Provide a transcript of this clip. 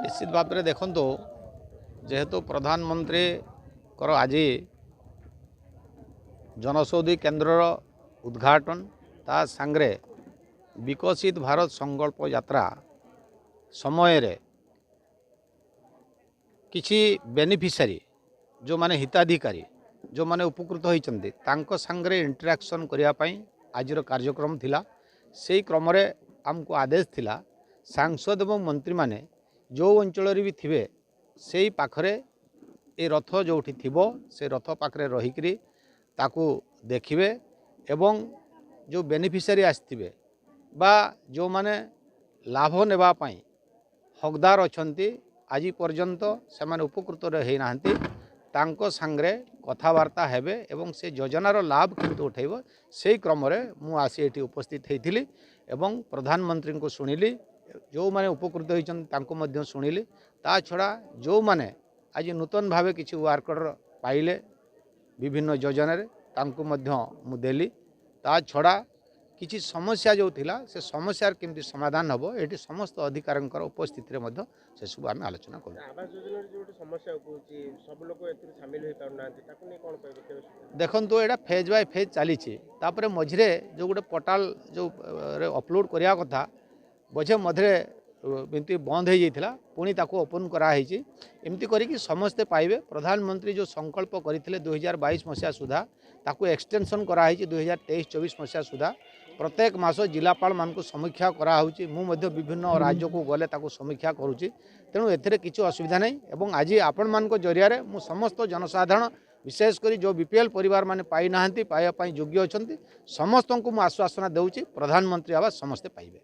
ନିଶ୍ଚିତ ଭାବରେ ଦେଖନ୍ତୁ, ଯେହେତୁ ପ୍ରଧାନମନ୍ତ୍ରୀଙ୍କର ଆଜି ଜନଔଷଧି କେନ୍ଦ୍ରର ଉଦ୍ଘାଟନ, ତା ସାଙ୍ଗରେ ବିକଶିତ ଭାରତ ସଂକଳ୍ପ ଯାତ୍ରା ସମୟରେ କିଛି ବେନିଫିସିଆରୀ, ଯେଉଁମାନେ ହିତାଧିକାରୀ, ଯେଉଁମାନେ ଉପକୃତ ହୋଇଛନ୍ତି, ତାଙ୍କ ସାଙ୍ଗରେ ଇଣ୍ଟରାକ୍ସନ୍ କରିବା ପାଇଁ ଆଜିର କାର୍ଯ୍ୟକ୍ରମ ଥିଲା। ସେଇ କ୍ରମରେ ଆମକୁ ଆଦେଶ ଥିଲା, ସାଂସଦ ଏବଂ ମନ୍ତ୍ରୀମାନେ ଯେଉଁ ଅଞ୍ଚଳରେ ବି ଥିବେ, ସେଇ ପାଖରେ ଏ ରଥ ଯେଉଁଠି ଥିବ ସେ ରଥ ପାଖରେ ରହିକରି ତାକୁ ଦେଖିବେ ଏବଂ ଯେଉଁ ବେନିଫିସିଆରୀ ଆସିଥିବେ ବା ଯେଉଁମାନେ ଲାଭ ନେବା ପାଇଁ ହକଦାର ଅଛନ୍ତି, ଆଜି ପର୍ଯ୍ୟନ୍ତ ସେମାନେ ଉପକୃତରେ ହେଇନାହାନ୍ତି, ତାଙ୍କ ସାଙ୍ଗରେ କଥାବାର୍ତ୍ତା ହେବେ ଏବଂ ସେ ଯୋଜନାର ଲାଭ କେମିତି ଉଠାଇବ। ସେଇ କ୍ରମରେ ମୁଁ ଆସି ଏଠି ଉପସ୍ଥିତ ହେଇଥିଲି ଏବଂ ପ୍ରଧାନମନ୍ତ୍ରୀଙ୍କୁ ଶୁଣିଲି, ଯେଉଁମାନେ ଉପକୃତ ହୋଇଛନ୍ତି ତାଙ୍କୁ ମଧ୍ୟ ଶୁଣିଲି। ତା ଛଡ଼ା ଯେଉଁମାନେ ଆଜି ନୂତନ ଭାବେ କିଛି ୱାର୍କର ପାଇଲେ ବିଭିନ୍ନ ଯୋଜନାରେ, ତାଙ୍କୁ ମଧ୍ୟ ମୁଁ ଦେଲି। ତା ଛଡ଼ା କିଛି ସମସ୍ୟା ଯେଉଁ ଥିଲା, ସେ ସମସ୍ୟାର କେମିତି ସମାଧାନ ହେବ, ଏଠି ସମସ୍ତ ଅଧିକାରୀଙ୍କର ଉପସ୍ଥିତିରେ ମଧ୍ୟ ସେସବୁ ଆମେ ଆଲୋଚନା କଲୁ। ଆବାସ ଯୋଜନାରେ ଯେଉଁ ଗୋଟେ ସମସ୍ୟା ଉପୁଜୁଛି, ସବୁ ଲୋକ ଏଥିରେ ସାମିଲ ହୋଇପାରୁନାହାନ୍ତି, ତାକୁ ନେଇ କ'ଣ କହିବେ କେବେ? ଦେଖନ୍ତୁ, ଏଇଟା ଫେଜ୍ ବାଇ ଫେଜ୍ ଚାଲିଛି। ତାପରେ ମଝିରେ ଯେଉଁ ଗୋଟେ ପୋର୍ଟାଲ ଯେଉଁ ଅପଲୋଡ଼ କରିବା କଥା, ବୋଝେ ମଝିରେ ଏମିତି ବନ୍ଦ ହେଇଯାଇଥିଲା, ପୁଣି ତାକୁ ଓପନ୍ କରାହେଇଛି। ଏମିତି କରିକି ସମସ୍ତେ ପାଇବେ। ପ୍ରଧାନମନ୍ତ୍ରୀ ଯେଉଁ ସଂକଳ୍ପ କରିଥିଲେ 2022 ମସିହା ସୁଦ୍ଧା, ତାକୁ ଏକ୍ସଟେନସନ୍ କରାହେଇଛି 2023-24 ମସିହା ସୁଦ୍ଧା। ପ୍ରତ୍ୟେକ ମାସ ଜିଲ୍ଲାପାଳମାନଙ୍କୁ ସମୀକ୍ଷା କରାହେଉଛି। ମୁଁ ମଧ୍ୟ ବିଭିନ୍ନ ରାଜ୍ୟକୁ ଗଲେ ତାକୁ ସମୀକ୍ଷା କରୁଛି। ତେଣୁ ଏଥିରେ କିଛି ଅସୁବିଧା ନାହିଁ ଏବଂ ଆଜି ଆପଣମାନଙ୍କ ଜରିଆରେ ମୁଁ ସମସ୍ତ ଜନସାଧାରଣ, ବିଶେଷ କରି ଯେଉଁ ବିପିଏଲ୍ ପରିବାରମାନେ ପାଇନାହାନ୍ତି, ପାଇବା ପାଇଁ ଯୋଗ୍ୟ ଅଛନ୍ତି, ସମସ୍ତଙ୍କୁ ମୁଁ ଆଶ୍ୱାସନା ଦେଉଛି, ପ୍ରଧାନମନ୍ତ୍ରୀ ଆବାସ ସମସ୍ତେ ପାଇବେ।